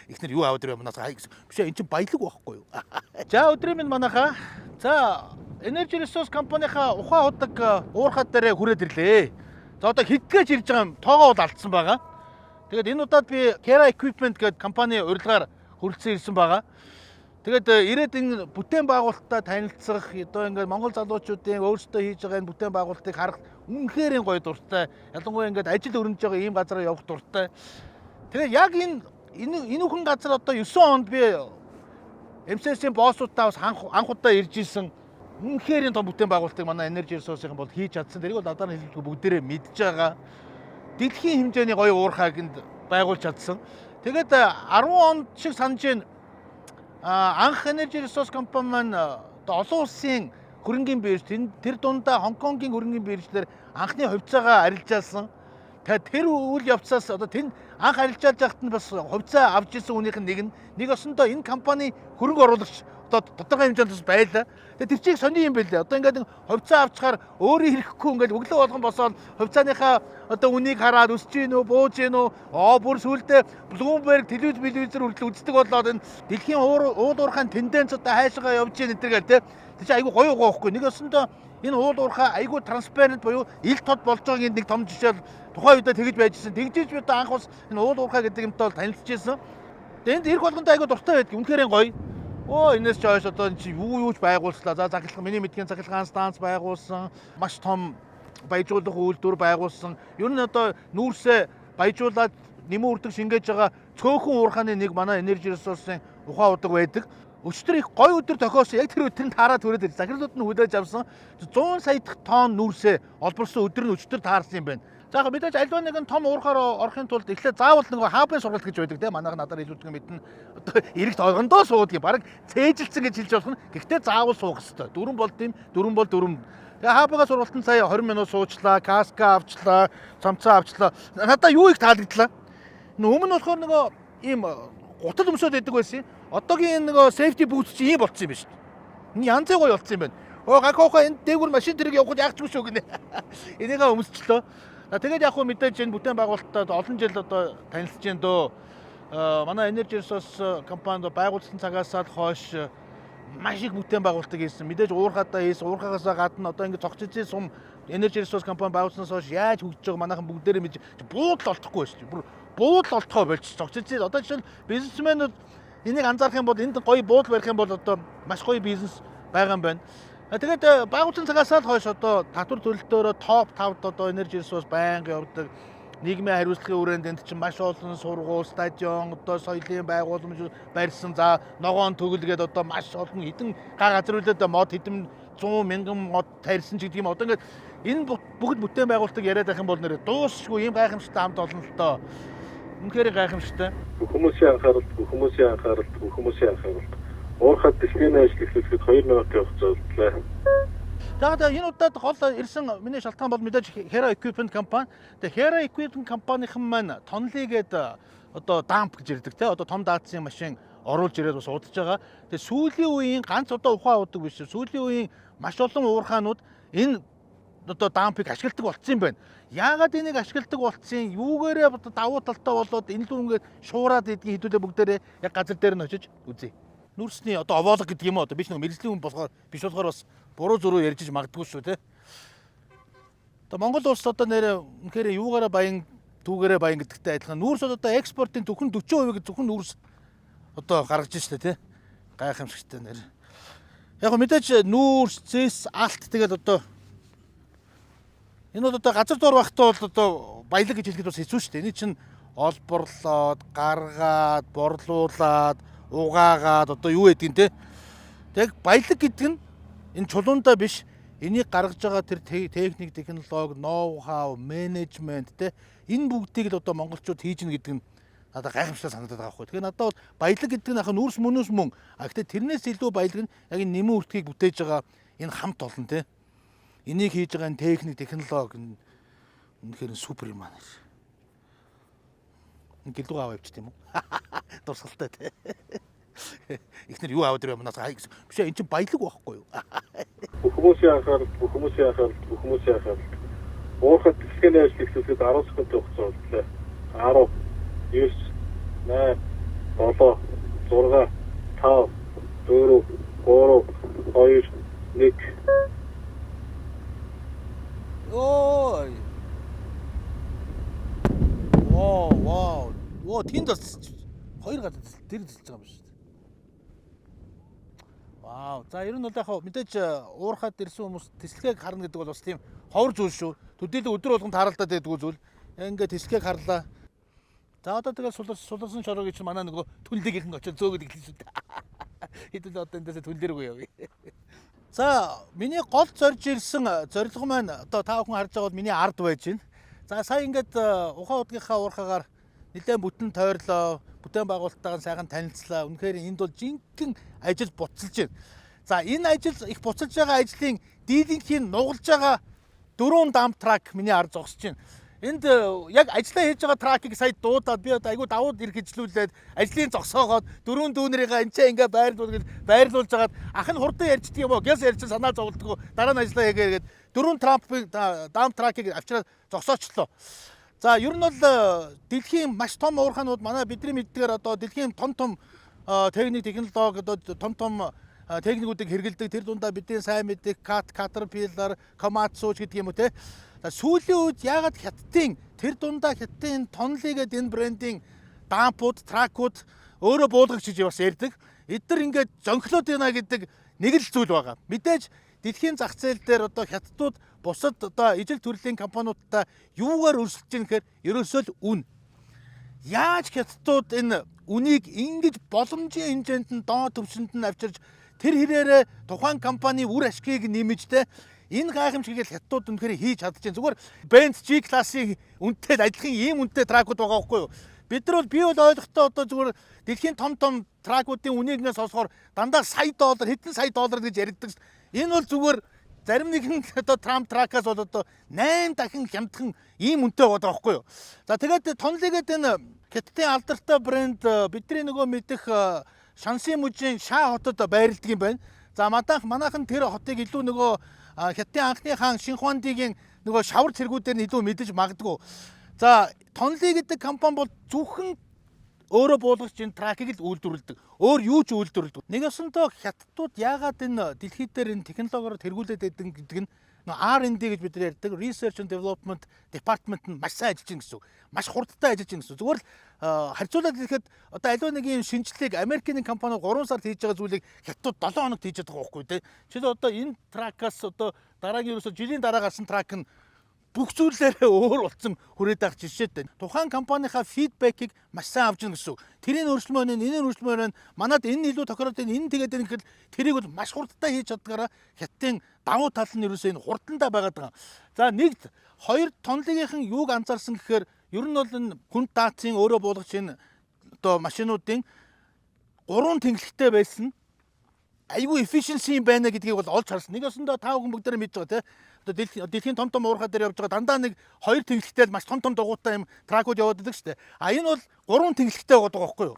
Эхнэр юу аваад ирэв манаас хай гэсэн. Биш ээ, эн чинь баялаг байхгүй юу? За, өдрийн минь манайхаа. За, Energy Resource компанийнхаа ухаан удаг уурхай дээр хүрээд ирлээ. За, одоо хэдгээж ирж байгаа юм, тоогоо бол алдсан байгаа. Тэгээд энэ удаад би Kera Equipment гэдэг компани урилгаар хүрэлцэн ирсэн байгаа. Тэгээд ирээд энэ бүтээн байгуулалтаа танилцах, одоо ингээд Монгол залуучуудын өөрсдөө хийж байгаа энэ бүтээн байгуулалтыг харах үнэхээр гоё дуртай. Ялангуяа ингээд ажил өрнөж байгаа ийм газараа явах дуртай. Тэгээд яг энэ үхэн газар одоо 9 онд би MCS-ийн boss уудтай бас анх удаа ирж исэн. Үнэхээр том бүтээн байгуулалтыг манай Energy Resource-ийн бол хийж чадсан. Тэрийг бол надад хэлбэл бүгдээрээ мэдж байгаа. Дэлхийн хэмжээний гоё уурхайг энд байгуулж чадсан. Тэгээд 10 онд шиг санаж байна, анх Energy Resource компани маань одоо олон улсын хөрөнгийн бирж, тэр дундаа Хонконгийн хөрөнгийн биржлэр анхны хувьцаагаа арилжаалсан. Тэгээд тэр үйл явцаас одоо тэн анх арилжаалж байхад нь бас хувьцаа авч ирсэн хүнийх нь нэг нь нэг осондоо энэ компани хөрөнгө оруулагч одоо тодорхой хэмжээнд бас байлаа. Тэгээд тэр чиг сони юм байлээ. Одоо ингээд хувьцаа авчгаар өөрөө ирэхгүй ингээд өглөө болгон босоод хувьцааныхаа одоо үнийг хараад өсөж гин үү, бууж гин үү, оо бүр сүүлдээ Bloomberg телевиз телевизээр хүртэл үздэг болоод энэ дэлхийн уул уурхайн тенденц одоо хайшгаа явж гин энэ төр гэл те. Тэр чинь айгүй гоё байгаа байхгүй. Нэг осондоо энэ уул уурхай айгүй transparent буюу ил тод болж байгаагийн нэг том жишээ бол тухайн үедээ тэгж байж исэн. Тэгжиж би одоо анх бас энэ уул уурхай гэдэг юмтай бол танилцж ирсэн. Тэгээд энд ирэх болгондоо айгүй дуртай байдаг. Үнэхээр гоё. Оо, энэс ч хойш одоо энэ чи юу юуч байгуулслаа. За, захирал, миний мэдхийн захиргаан станц байгуулсан. Маш том баяжуулах үйлдвэр байгуулсан. Ер нь одоо нүүрсээ баяжуулаад нэмэн үрдэг шингээж байгаа цөөхөн уурхааны нэг манай Energy Resource-ын ухаан удаг байдаг. Өчтөр их гоё өдөр тохиосон. Яг тэр өдөр нь таарад хүрээд ирсэн. Захирлууд нь хүлээж авсан. 100 сая дахь тонн нүүрсээ олборлсон өдөр нь өчтөр таарсан юм байна. За, яг мэдээж альва нэгэн том уурхаар орохын тулд эхлээд заавал нэг хаабын сургалт гэж байдаг тийм, манайх надаар илүүдгэн мэднэ. Одоо эрэгт ойгондоо суудаг юм. Бараг цээжилсэн гэж хэлж болох нь. Гэхдээ заавал суух хэвээр. Дөрвөн бол тийм, дөрвөн бол дөрвөн. Тэгээ хаабыгаа сургалтанд сая 20 минут суучлаа, каска авчлаа, цамцаа авчлаа. Надаа юу их таалагдлаа. Өмнө нь болохоор нөгөө ийм гутал өмсөд байдаг байсан. Одоогийн энэ нөгөө safety boots чи ийм болцсон юм байна шүү дээ. Энэ янзын гоё болцсон юм байна. Оо, гакоха энэ дээгүүр машин тэрэг явахад яг ч юм шүү гинэ. Энийгээ өмсчлөө. Тэгээд яг хөө мэдээж энэ бүтээн байгуулалтад олон жил одоо танилцж байна дөө. Манай Energy Resource компанид байгуулсан цагаас л хойш маш их бүтээн байгуулалтыг хийсэн. Мэдээж уурхаадаа хийсэн. Уурхаагаас гадна одоо ингэ цогц эзэн сум Energy Resource компани байгуулсанаас хойш яаж хөгжиж байгааг манайхан бүгдээрээ мэдж, буудал олдохгүй байж. Бүр буудал олдохоо болж цогц эзэн. Одоо жишээл бизнесмэнүүд энийг анзаарах юм бол энд гоё буудал барих юм бол одоо маш гоё бизнес байгаа юм байна. Тэгээд байгуулсан цагаас л хойш одоо татвар төлөлтөөрөө топ 5-д одоо Energy Resource байнга явдаг. Нийгмийн хариуцлагын хүрээнд энд чинь маш олон сургууль, стадион, одоо соёлын байгууламж барьсан. За, ногоон төгөлгээд одоо маш олон хэдэн га газар үлээд мод хэдэн 100 мянган мод тарьсан ч гэдэг юм. Одоо ингээд энэ бүгд бүтээн байгуулалтыг яриад байх юм бол нэрээ дуусшгүй ийм гайхамшигтай хамт олон л доо. Үнэхээр гайхамшигтай. Бүх хүмүүсийн анхааралд, бүх хүмүүсийн анхааралд, бүх хүмүүсийн анхааралд. Уурхай дэлхийн ажил эхлүүлэхэд 2 минутын хугацаа үлдлээ. За, энэ удаад гол ирсэн миний шалтгаан бол мэдээж Hera Equipment компани. Тэгээ Hera Equipment компанийн маань Тонли гээд одоо dump гэж ирдэг те, одоо том даацын машин оруулж ирээд бас удаж байгаа. Тэгээ сүүлийн үеийн ганц одоо ухаан удаг биш. Сүүлийн үеийн маш олон уурхаанууд энэ одоо dump ыг ашигладаг болцсон юм байна. Яагаад энийг ашигладаг болцсон? Юугаарээ одоо давуу талтай болоод энэ лүү ингээд шуураад идгийг хэдүүлээ бүгдээрээ яг газар дээр нь очиж үзье. Нүүрсний одоо овоолго гэдэг юм уу, одоо би ч нэг мэргэжлийн хүн болохоор биш болохоор бас буруу зөрүү ярьж иж магадгүй шүү те. Одоо Монгол улс одоо нэрээ үнэхээр юугаараа баян, түүгээрээ баян гэдэгтэй адилхан нүүрс одоо экспортын зөвхөн 40%-ийг зөвхөн нүүрс одоо гаргаж штэ те. Гайхамшигтай нэр. Яг го мэдээж нүүрс, зэс, алт, тэгээд одоо энэ бол одоо газар доор байхдаа бол одоо баялаг гэж хэлэхэд бас хэцүү шүү дээ. Энэ чинь олборлоод, гаргаад, борлуулад, угаагаад одоо юу гэдгийг те. Тэг баялаг гэдэг нь энэ чулуунда биш, энийг гаргаж байгаа тэр техник, технологи, ноу хау, менежмент те, энэ бүгдийг л одоо монголчууд хийж гин гэдэг нь надад гайхамшигтай санагдаад байгаа байхгүй. Тэгэхээр надад бол баялаг гэдэг нь ахын нүүрс мөнөөс мөн. А гэхдээ тэрнээс илүү баялаг нь яг энэ нэмэн үртгийг бүтээж байгаа энэ хамт олон те. Энийг хийж байгаа энэ техник, технологи үнэхээр супер юм аа. Энэ гэлүү аваа явчих юм уу? Дурсгалтай те. Эхнэр юу аваад ирэв манаас хай гэсэн. Биш ээ, эн чинь баялаг байхгүй юу? Бүх хүмүүсийн анхааралд, бүх хүмүүсийн анхааралд, бүх хүмүүсийн анхааралд. Уурхай дэлхийн ажил эхлүүлэхэд 10 секундын хугацаа үлдлээ. 10, 9, 8, 7, 6, 5, 4, 3, 2, 1. Ой. Вау, вау. Оо, тэнд бас хоёр газар тэр зэлж байгаа юм шүү дээ. Вау. За, ер нь бол яг хав мэдээж уурхаад ирсэн хүмүүс тэслэгийг харна гэдэг бол бас тийм ховор зүйл шүү. Төдийлөн өдөр болгон тааралдаад байдаг зүйл. Ингээ тэслэгийг харлаа. За, одоо тэгэл суларсан шороогийн чинь манай нөгөө түнлэгийнхэн очиж зөөгöd эхэлсэн шүү дээ. Хэдүүл одоо эндээсээ түн дээргүй явъя. За, миний гол зорж ирсэн зорилго маань одоо та бүхэн харж байгаа бол миний ард байж байна. За, сая ингээд ухаан удгийнхаа уурхаагаар нэлээд бүтэн тойрлоо, бүтээн байгуулалттайгаа сайхан танилцлаа. Үнэхээр энд бол жинхэнэ ажил буцалж байна. За, энэ ажил их буцалж байгаа ажлын дийлэнхийн нугалж байгаа дөрвөн dump truck миний ард зогсож байна. Энд яг ажиллаа хийж байгаа truck ыг сая дуудаад, би одоо айгүй давууд ирэх хижлүүлээд, ажлын зогсоогоод, дөрвөн дүүнэрийгээ энэ ч ингээ байрлуул гэж байрлуулж хагаад, ах нь хурдан ярьчдаг юм уу? Гэс ярьж санаа зовлдгоо, дараа нь ажиллаа хийгээгээд дөрвөн трампыг dump truck ыг авчираад зогсоочлоо. За, ер нь бол дэлхийн маш том уурхаанууд, манай бидний мэддгээр одоо дэлхийн том том техник, технологи, одоо том том техникүүдийг хэрэглэдэг. Тэр дундаа бидний сайн мэддэг Cat, Caterpillar, Komatsu ч гэдэг юм уу, те. За, сүүлийн үед яагаад Хятадын, тэр дундаа Хятадын Тонли гэдэг энэ брендийн dump ууд, truck ууд өөрөө буулгагч гэж бас ярьдаг. Эдгээр ингээд зөнхлөөд байна гэдэг нэг л зүйл байгаа. Мэдээж дэлхийн зах зээл дээр одоо хятадууд бусад одоо ижил төрлийн компаниудтай юугаар өрсөлдөж байгаа гэхээр ерөөсөө л үн. Яаж хятадууд энэ үнийг ингэж боломжийн хэмжээнд нь, доод түвшинд нь авчирч, тэр хэрээрээ тухайн компани үр ашгийг нэмж, те, энэ гайхамшигыг хятадууд үнэхээр хийж чадчихээн. Зүгээр Benz G классын үнэтэй адилхан ийм үнэтэй truck ууд байгаа байхгүй юу? Бид нар бол, би бол ойлгохдоо одоо зүгээр дэлхийн том том truck уудын үнийг нэ сонсохоор дандаа сая доллар, хэдэн сая доллар гэж яригддаг. Энэ бол зүгээр зарим нэгэн одоо dump truck аас бол одоо 8 дахин хямдхан ийм үнэтэй байгаа байхгүй юу? За, тэгээд Тонлигээд энэ Хятадын алдартай брэнд, бидний нөгөө мэдэх Шанси мужийн Ша хотод байрладаг юм байна. За, манайхан тэр хотыг илүү нөгөө Хятадын анхны хаан Шинхуандигийн нөгөө шавар цэргүүдээр нь илүү мэдэж магадгүй. За, Тонли гэдэг компани бол зөвхөн өөрөө буулгагч энэ truck ыг л үйлдвэрлэдэг. Өөр юу ч үйлдвэрлэдэг. Нэг ёсондоо хятадууд яагаад энэ дэлхий дээр энэ технологиор тэргүүлээд байдаг гэдэг нь R&D гэж бид нар ярьдаг Research and Development Department нь маш сайн ажиллаж байна гэсэн үг. Маш хурдтай ажиллаж байна гэсэн үг. Зүгээр л харьцуулаад хэлэхэд одоо аливаа нэг юм шинжилгээг Америкийн компаниуд 3 сард хийж байгаа зүйлийг хятадууд 7 хоногт хийж байгаа байхгүй, тий. Жишээлбэл, одоо энэ truck аас одоо дараагийн ерөөсөө жилийн дараа гарсан truck нь бүх зүйлээрээ өөр болсон хүрээд байх жишээтэй. Тухайн компанийнхаа feedback ийг маш сайн авч гин гэсэн үг. Тэрийг өөрчлөмөр нь, энэ өөрчлөмөр нь, манад энэ илүү тохироод байна, энэ тэгээд байна гэхэд тэрийг бол маш хурдтай хийж чаддгаараа хятадын давуу тал нь ерөөсөө энэ хурдандаа байгаад байгаа. За, нэгд, хоёр Тонлигийнхан юуг анзаарсан гэхээр ер нь бол энэ хүнд даацын өөрөө буулгач энэ одоо машинуудын гурван тэнхлэгтэй байсан айгүй efficiency юм байна гэдгийг бол олж харсан. Нэг ёсондоо та бүхэн бүгдээрээ мэдж байгаа, тий. Одоо дэлхийн том том уурхай дээр явж байгаа дандаа нэг хоёр тэнхлэгтэй л маш том том дугуйтай юм truck ууд яваад байдаг шүү дээ. А энэ бол гурван тэнхлэгтэй байгаа байхгүй юу?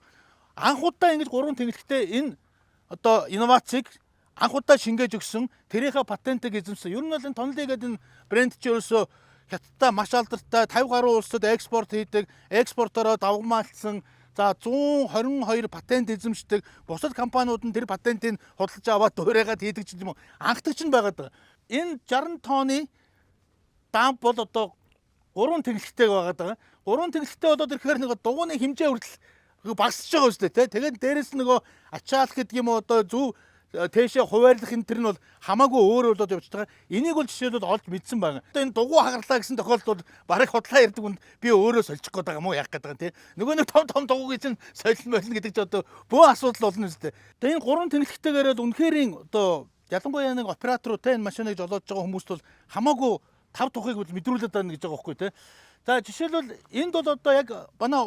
Анх удаа ингэж гурван тэнхлэгтэй энэ одоо инновацийг анх удаа шингээж өгсөн, тэрийнхээ патентыг эзэмсэн. Ер нь бол энэ Тонли гэдэг энэ брэнд чи ерөөсөө Хятадтай маш алдартай, 50 гаруй улсад экспорт хийдэг, экспортороо давгамаалцсан. За, 122 патент эзэмшдэг, бусад компаниуд нь тэр патентыг худалдаж аваад дуурайгаад хийдэг ч юм уу. Анхдагч нь байгаад байгаа. Энэ 60 тонны dump бол одоо гурван тэнхлэгтэй байгаад байгаа. Гурван тэнхлэгтэй болоод ирэхээр нэг дугуйны хэмжээ хүртэл багасж байгаа үстэй, те. Тэгээд дээрэс нь нөгөө ачаалах гэдэг юм уу, одоо зөв тээшээ хуваарлах энэ төр нь бол хамаагүй өөр болоод явж байгаа. Энийг бол жишээлбэл олж мэдсэн байгаа. Одоо энэ дугуй хагарлаа гэсэн тохиолдолд бараг худлаа ярьдаг хүнд би өөрөө сольчих гээд байгаа юм уу, яах гээд байгаа юм, те. Нөгөө нэг том том дугуйг чинь солино болно гэдэг чинь одоо бөө асуудал болно үстэй. Тэгээ энэ гурван тэнхлэгтэйгээр бол үнэхээр одоо ялангуяа нэг операторууд, те, энэ машиныг жолоодж байгаа хүмүүст бол хамаагүй тав тухыг бол мэдрүүлээд байна гэж байгаа байхгүй, те. За, жишээлбэл, энд бол одоо яг манай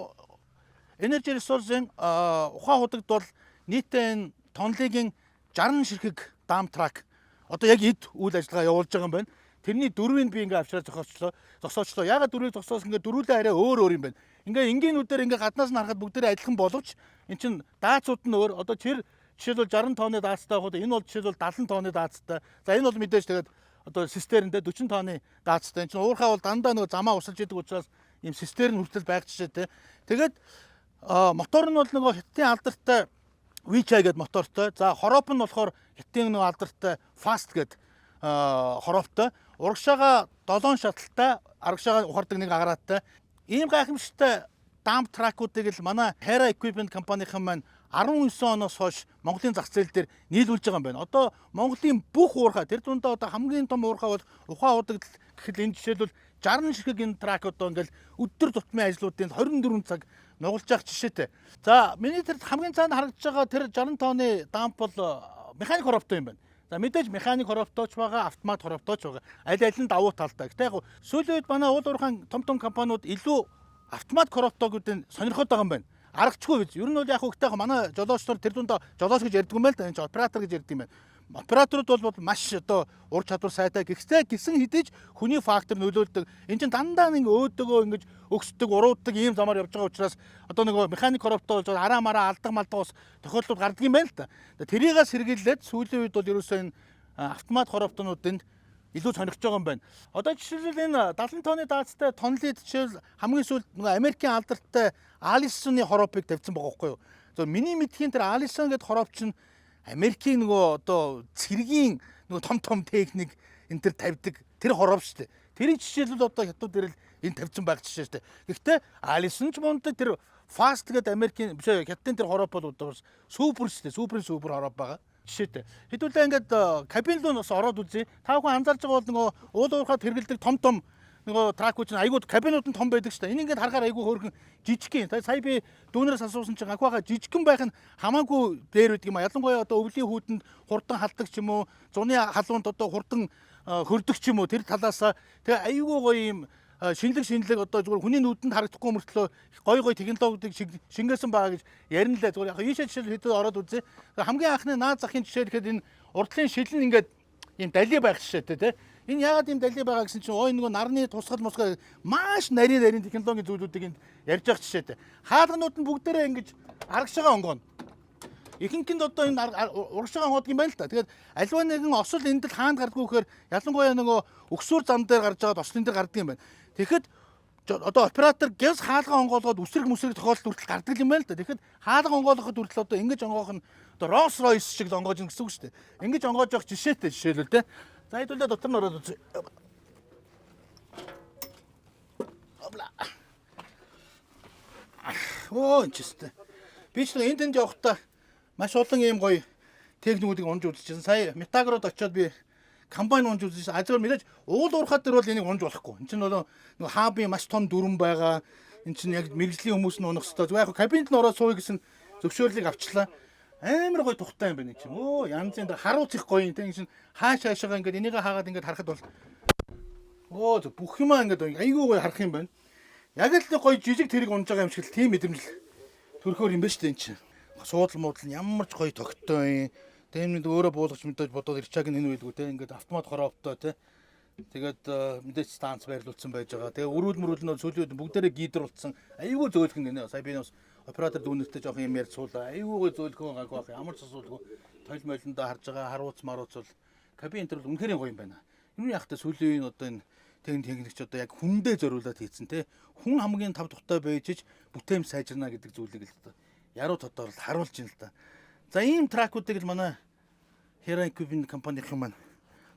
Energy Resource-ын ухаан худагд бол нийтээ энэ Тонлигийн 60 ширхэг dump truck одоо яг эд үйл ажиллагаа явуулж байгаа юм байна. Тэрний дөрвийг би ингээ авчираад зогсоочлоо. Зогсоочлоо. Ягаад дөрвийг зогсоосон? Ингээ дөрвөлээ арай өөр өөр юм байна. Ингээ энгийнүүдээр ингээ гаднаас нь харахад бүгдээрээ адилхан боловч эн чин даацууд нь өөр. Одоо тэр жишээлбэл 60 тонны даацтай байхад энэ бол жишээлбэл 70 тонны даацтай. За, энэ бол мэдээж тэгээд одоо цистерндээ 40 тонны даацтай. Энэ чинь уурхай бол дандаа нөгөө замаа усалж идэг учраас ийм цистерн хүртэл байх жишээтэй. Тэгээд Мотор нь бол нөгөө хятадын алдартай Weichai гэдэг мотортой. За, хороп нь болохоор хятадын нөгөө алдартай Fast гэдэг хорооптой. Урагшаага 7 шаталтай, арагшаага ухардаг нэг агарааттай. Ийм гайхамшигтай dump truck уудыг л манай Hera Equipment компанийн маань 19 оноос хойш Монголын зах зээл дээр нийлүүлж байгаа юм байна. Одоо Монголын бүх уурхай, тэр дундаа одоо хамгийн том уурхай бол ухаан уудагд гэхэд энэ жишээлбэл 60 ширхэг энэ truck одоо ингээл өдөр тутмын ажлуудын 24 цаг нугалж явах жишээтэй. За, миний тэр хамгийн цаана харагдаж байгаа тэр 60 тонны dump бол механик хорооптой юм байна. За, мэдээж механик хорооптой ч байгаа, автомат хорооптой ч байгаа. Аль аль нь давуу талтай. Гэтэ яг сүүлийн үед манай уул уурхайн том том компаниуд илүү автомат хороптойгуудыг сонирхоод байгаа юм байна. Аргачгүй биз. Ер нь бол яг хөвгтэй манай жолооч нар тэр дундаа жолооч гэж ярьдаг юм байна л да. Энэ чинь оператор гэж ярьдаг юм байна. Операторууд бол маш одоо ур чадвар сайтай гэхдээ гисэн хэдий ч хүний фактор нөлөөлдөг. Энэ чинь дандаа нэг өөдөгөө ингэж өгсдөг, урууддаг ийм замаар явж байгаа учраас одоо нөгөө механик хорооптой болж араа мараа алдаг малдаг бас тохиолдлууд гардаг юм байна л да. Тэрийгээ сэргийлээд сүүлийн үед бол ерөөсөө энэ автомат хороптонуудын илүү сонирхож байгаа юм байна. Одоо жишээлбэл энэ 70 тонны даацтай тонлыг жишээл хамгийн сүүлд нөгөө Америкийн алдартай Алисоны хороопыг тавьсан байгаа байхгүй юу? Зөв миний мэдхийн тэр Алисон гэдэг хороп чинь Америкийн нөгөө одоо цэргийн нөгөө том том техник энэ төр тавьдаг тэр хороп шүү дээ. Тэрийг жишээлбэл одоо хятад дэрэл энэ тавьсан байх жишээ шүү дээ. Гэхдээ Алисон ч мундаг, тэр Fast гэдэг Америкийн биш ээ, хятадын тэр хороп бол одоо супер шүү дээ. Суперийн супер хороп байгаа жишээтэй. Хэдүүлээ ингээд кабин руу бас ороод үзье. Та бүхэн анзаарч байгаа бол нөгөө уул уурхайд хэрэглэдэг том том нөгөө truck ууд чинь айгуу кабинууд нь том байдаг шүү дээ. Энэ ингээд харахаар айгуу хөөрхөн жижигхэн. Сая би дүүнерээс асуусан чинь гаквага жижигхэн байх нь хамаагүй дээр байдаг юм а. Ялангуяа одоо өвлийн хүүтэнд хурдан халдаг ч юм уу, зуны халуунд одоо хурдан хөрдөг ч юм уу, тэр талаасаа тэгээ айгуу гоё юм шинэлэг шинэлэг одоо зүгээр хүний нүдэнд харагдахгүй мөртлөө гоё гоё технологиудыг шингээсэн байгаа гэж ярина лээ. Зүгээр яг ийшээ жишээл хэдэн ороод үзье. Хамгийн анхны наад захын жишээ гэхэд энэ урдлын шилэн ингээд ийм дали байх жишээтэй, тий. Энэ яагаад ийм дали байгаа гэсэн чинь ой нөгөө нарны тусгал мусгал маш нарийн нарийн технологийн зүйлүүдийг энд ярьж байгаа жишээтэй. Хаалганууд нь бүгдээрээ ингэж арагшаага онгооно. Ихэнх нь одоо энэ урагшаага онгоодог юм байна л та. Тэгээд альва нэгэн осол энд л хаанд гардггүй гэхээр ялангуяа нөгөө өгсүүр зам дээр гарч байгаад ослын дээр гардаг юм байна. Тэгэхэд одоо оператор гяс хаалга онгоолгоод үсрэх мүсрэх тохиолдол хүртэл гардаг юм байна л да. Тэгэхэд хаалга онгойлгоход хүртэл одоо ингэж онгоох нь одоо Rolls Royce шиг л онгоож гэсэн үг шүү дээ. Ингэж онгоож явах жишээтэй жишээлбэл, те. За, хэдүүлээ дотор нь ороод үзье. Обла. Оо, энэ ч өстэй. Би ч энэ тэнд явахдаа маш олон ийм гоё техникүүдийг унж үзчихсэн. Сая Метагрод очиод би комбайн унж үзсэн. А зөвхөн мэдээж уул уурхай дээр бол энийг унж болохгүй. Энд чинь бол нөгөө hub ын маш том дүрэн байгаа. Энд чинь яг мэргэжлийн хүмүүс нь унах хэрэгтэй. Зөв яг кабинд нь ороод сууя гэсэн зөвшөөрлийг авчлаа. Амар гоё тухтай юм байна энэ чинь. Өө, янзын харууц их гоё юм те. Энэ чинь хааш хаашаага ингээд энийгээ хаагаад ингээд харахад бол өө, зөв бүх юмаа ингээд айгүй гоё харах юм байна. Яг л нэг гоё жижиг тэрэг унж байгаа юм шиг л тийм мэдрэмж төрхөөр юм байна шүү дээ энэ чинь. Суудал муудал нь ямар ч гоё тогттой юм. Тэгээ энэ өөрөө буулгач мэдээж бодоод ирчааг нь энэ байлгүй те. Ингээд автомат хорооптой те. Тэгээд мэдээж станц байрлуулсан байж байгаа. Тэгээ өрүүл мөрүүл нь сүүлийн үед бүгдээрээ гидруулсан. Айгүй зөөлхөн гинэ. Сая би бас оператор дүүнертэй жоох юм ярьж суулаа. Айгүй гоё зөөлхөн гаг байх. Ямар ч асуудалгүй тойл молондоо харж байгаа харуулц маруулц бол кабин энэ бол үнэхээр гоё юм байна. Энэ яг та сүүлийн үеийн одоо энэ техникч одоо яг хүндээ зориулаад хийцэн те. Хүн хамгийн тав тухтай байж ич бүтээмж сайжирна гэдэг зүйлийг л одоо яруу тодоор л харуулж байна л да. За, ийм truck уудыг л манай Hera Equipment компанийн маань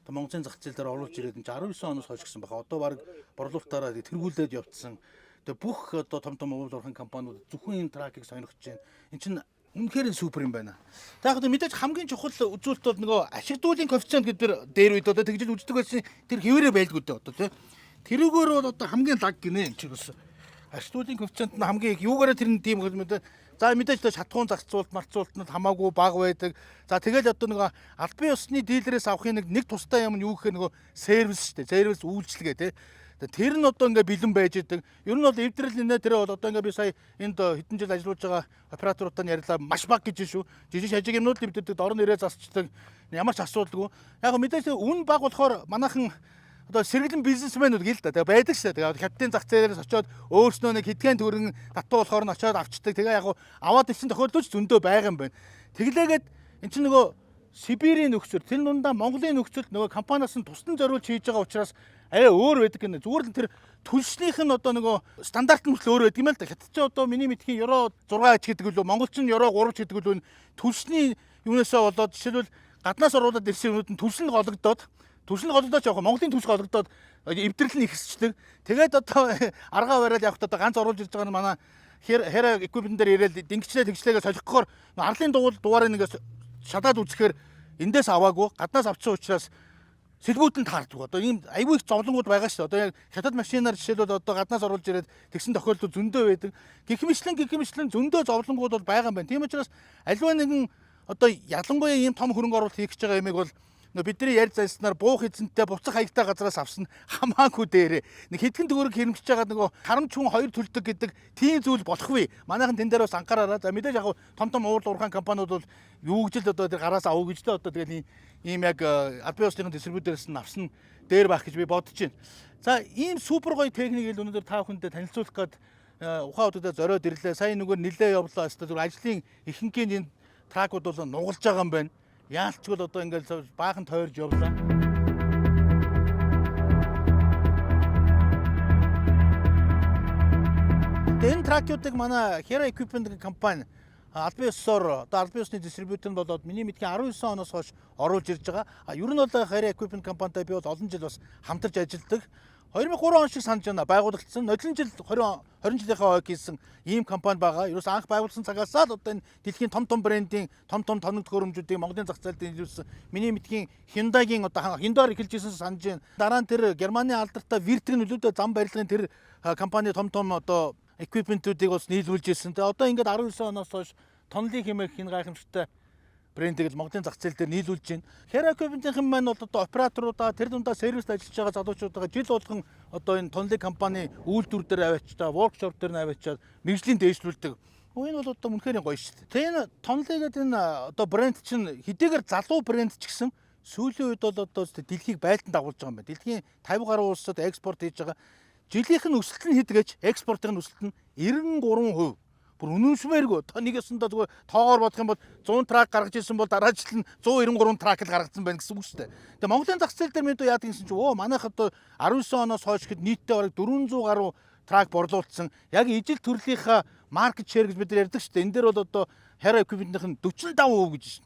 одоо Монголын зах зээл дээр оруулж ирээд энэ 19 оноос хойш гэсэн баха. Одоо баг борлуулалтаараа тэргүүлээд явцсан. Тэгээ бүх одоо том том уул уурхайн компаниуд зөвхөн энэ truck ыг сонирхож байна. Энэ чинь үнэхээр супер юм байна. За, яг мэдээж хамгийн чухал үзүүлэлт бол нөгөө ашиг дүүлийн коэффициент гэдэг дээр үед одоо тэгж үздэг байсан тэр хэвээрээ байлгүй дээ одоо, тий. Тэрүүгээр бол одоо хамгийн лаг гинэ энэ чинь бас. Ашиг дүүлийн коэффициент нь хамгийн их юугаараа тэр нь тийм гэж мэдээ. За, мэдээж одоо шатхуун зарцуулалт марцуулалт нь хамаагүй бага байдаг. За, тэгэл одоо нөгөө албан ёсны дилерээс авахын нэг тустай юм нь юу гэхээр нөгөө сервис шүү дээ. Сервис үйлчилгээ, тий. Тэр нь одоо ингээ бэлэн байж идэг. Ер нь бол эвдрэл нэ тэр бол одоо ингээ би сая энд хэдэн жил ажиллаж байгаа операторуудаа ярьлаа, маш бага гэж шүү. Жижиг шажиг юмнууд л эвдэрдэг, дор нь ирээ засчдаг. Ямар ч асуудалгүй. Яг мэдээж үн бага болохоор манайхан одоо сэргэлэн бизнесмэнүүд гээл та. Тэгээ байдаг шүү. Тэгээ хятадын зах зээлээс очиод өөрснөө нэг хэдхэн төгрөгөн татуу болохоор нь очиод авчдаг. Тэгээ яг аваад ирсэн тохиолдол ч зөндөө байгаа юм байна. Тэглээгээд эн чинь нөгөө Сибирийн нөхцөл, тэр дундаа Монголын нөхцөлд нөгөө компаниас нь тусдан зориулж хийж байгаа учраас арай өөр байдаг гэнэ. Зүгээр л тэр түлшнийх нь одоо нөгөө стандарт нь хүртэл өөр байдаг юм л да. Хятад ч одоо миний мэдхийн евро 6 ч гэдэг үлээ, монголч нь евро 3 ч гэдэг үлээ, түлшний юунасаа болоод, жишээлбэл, гаднаас оруулаад ирсэн юмнууд нь түлшин гологдоод, түлшин гологдоод явах, Монголын түлш гологдоод эвдрэл нь ихсчдэг. Тэгээд одоо аргаа бариад явахад одоо ганц оруулж ирж байгаа нь манай Hera equipment дээр ирээл дингчлээ тэгчлээгээ солихгоор арлын дугуул дугаарыг нэгээс шатаад үзэхээр эндээс аваагүй, гаднаас авчихсан учраас сэлгүүд нь таардаг. Одоо ийм айгүй их зовлонгууд байгаа шүү дээ. Одоо яг хятад машинаар жишээлбэл одоо гаднаас оруулж ирээд тэгсэн тохиолдол зөндөө байдаг. Гэх мэтлэн зөндөө зовлонгууд бол байгаа юм байна. Тийм учраас аливаа нэгэн одоо ялангуяа ийм том хөрөнгө оруулалт хийх гэж байгаа юмыг бол нөө бидний ярьж занснаар буух эзэнтэй, буцах хаягтай газраас авсан хамаагүй дээрээ нэг хэдхэн төгрөг хэрэмжиж байгаа нөгөө харамч хүн хоёр төлдөг гэдэг тийм зүйл болохгүй. Манайхан тэн дээр бас анхаараарай. За, мэдээж яг том том уурал уурхаан компаниуд бол юу гэж л одоо тэр гараас авах гэж л одоо тэгэл ийм яг албан ёсны дистрибьюторээс нь авсан дээр байх гэж би бодож байна. За, ийм супер гоё техник л өнөөдөр та бүхэндээ танилцуулах гээд ухаан удаа зориод ирлээ. Сая нөгөө нилээ явлаа. Өстө зүгээр ажлын ихэнхийн энэ truck ууд бол нугалж байгаа юм байна. Яалчгүй л одоо ингээл баахан тойрж явлаа. Тэгээ энэ truck уудыг манай Hera Equipment компани албан ёсоор одоо албан ёсны дистрибьютор нь болоод миний мэдхийн 19 оноос хойш оруулж ирж байгаа. А ер нь бол Hera Equipment компанитай би бол олон жил бас хамтарч ажилладаг. 2003 он шиг санаж байна. Байгуулагдсан. Нодлон жил 20 20 жилийнхаа ойг хийсэн ийм компани байгаа. Ерөөс анх байгуулсан цагаасаа л одоо энэ дэлхийн том том брендийн том том тоног төхөөрөмжүүдийг Монголын зах зээлд нийлүүлсэн. Миний мэдхийн Hyundai-гийн одоо Hyundai-аар эхэлж ирсэн санаж байна. Дараа нь тэр Германы алдартай Würth нөлөөдөө зам барилгын тэр компани том том одоо equipment үүдийг бас нийлүүлж ирсэн. Тэгээ одоо ингээд 19 оноос хойш тонлын хэмээх энэ гайхамшигтай брендийг л Монголын зах зээл дээр нийлүүлж байна. Hera Equipment-ийн маань бол одоо операторуудаа, тэр дундаа сервист ажиллаж байгаа залуучуудаа жил болгон одоо энэ тонлын компани үйлдвэр дээр аваачдаа, workshop дээр нь аваачаад мэргэжлийн дээшлүүлдэг. Энэ бол одоо үнэхээр гоё шүү дээ. Тэгээ энэ тонлын гэдэг энэ одоо брэнд чинь хэдийгээр залуу брэнд ч гэсэн сүүлийн үед бол одоо дэлхийг байлдан дагуулж байгаа юм байна. Дэлхийн 50 гаруй улсад экспорт хийж байгаа. Жилийнх нь өсөлт нь хэдгэж экспортын өсөлт нь 93%. Бүр үнэмшмээргүй. Одоо нэг ёсондоо зүгээр тоогоор бодох юм бол 100 truck гаргаж ирсэн бол дараа жил нь 193 truck л гаргацсан байна гэсэн үг шүү дээ. Тэгээ Монголын зах зээл дээр мэдээ яадаг гэсэн чинь өө манайх одоо 19 оноос хойш гэхэд нийтдээ бараг 400 гаруй truck борлуулсан. Яг ижил төрлийнхаа market share гэж бид нар ярьдаг шүү дээ. Энэ дээр бол одоо Hera Equipment-ийн 45% гэж шин.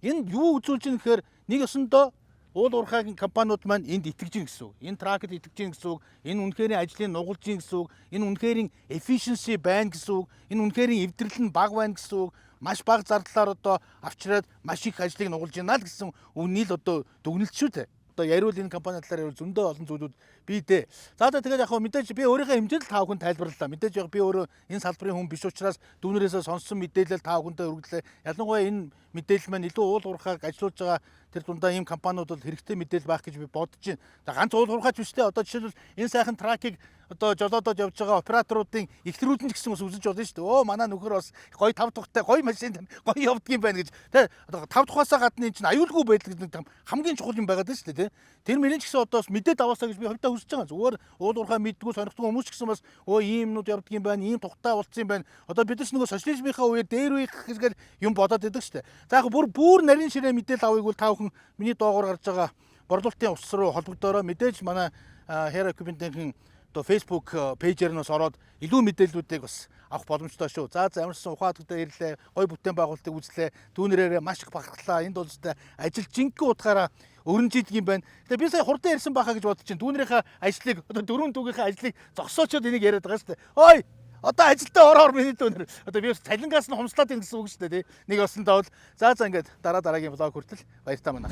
Энэ юу үзүүлж байгаа гэхээр нэг ёсондоо уул уурхайгийн компаниуд маань энд итгэж гин гэсэн үг. Энэ truck д итгэж гин гэсэн үг. Энэ үнэхээр ажлыг нугалж гин гэсэн үг. Энэ үнэхээр efficiency байна гэсэн үг. Энэ үнэхээр эвдрэл нь бага байна гэсэн үг. Маш бага зардлаар одоо авчираад маш их ажлыг нугалж байна л гэсэн үгний л одоо дүгнэлт шүү дээ. Одоо яриул энэ компани талаар яриул зөндөө олон зүйлүүд бий дээ. За тэгээд яг хөө мэдээж би өөрийнхөө хэмжээнд л та бүхэн тайлбарлалаа. Мэдээж яг би өөрөө энэ салбарын хүн биш учраас дүүнэрээсээ сонссон мэдээлэл та бүхэндээ хүргэлээ. Ялангуяа энэ мэдээлэл маань илүү уул уурхайг ажиллуулж байгаа тэр дундаа ийм компаниуд бол хэрэгтэй мэдээлэл байх гэж би бодож байна. За, ганц уул уурхайч биш те. Одоо жишээлбэл, энэ сайхан truck ыг одоо жолоодод явж байгаа операторуудын эхнэрүүд нь ч гэсэн бас үзэж болно шүү дээ. Өө, манай нөхөр бас гоё тав тухтай гоё машин гоё явдгийм байна гэж. Тэ, одоо тав тухаасаа гадна энэ чинь аюулгүй байдал гэдэг нэг хамгийн чухал юм байгаад байна шүү дээ, тэ. Тэр мөрийн ч гэсэн одоо бас мэдээд аваасаа гэж би хувьдаа хүсэж байгаа. Зүгээр уул уурхай мэддгүү, сонирхдгүй хүмүүс ч гэсэн бас өө, ийм юмнууд явдгийм байна, ийм тухтай болцсон юм байна. Одоо бид нар ч нөгөө социализмынхаа үеэр дээр үеих гэсгээл юм бодоод идэг шүү дээ. За, яг бүр бүр нарийн ширээ мэдээлэл авъя бол та бүхэн миний доогоор гарч байгаа борлуулалтын утас руу холбогдоорой. Мэдээж манай Hera Equipment-ийн одоо Facebook page ээр нь бас ороод илүү мэдээллүүдийг бас авах боломжтой шүү. За, ямарсан ухаан хатагтай ирлээ. Гой бүтээн байгуулалтыг үзлээ. Дүүнэрээрээ маш их бахархлаа. Энд бол өстэй ажил жинхэнэ утгаараа өрнжийдэг юм байна. Тэгээ би сая хурдан ярьсан байхаа гэж бодож чинь дүүнэрийнхээ ажлыг, одоо дөрөв дүүгийнхээ ажлыг зогсоочод энийг яриад байгаа шүү дээ. Ой, одоо ажилдаа ороор миний дүүнэр. Одоо би бас цалингаас нь хумслаад ин гэсэн үг шүү дээ, тий. Нэг осондоо бол за, ингээд дараа дараагийн vlog хүртэл баяртай манаа.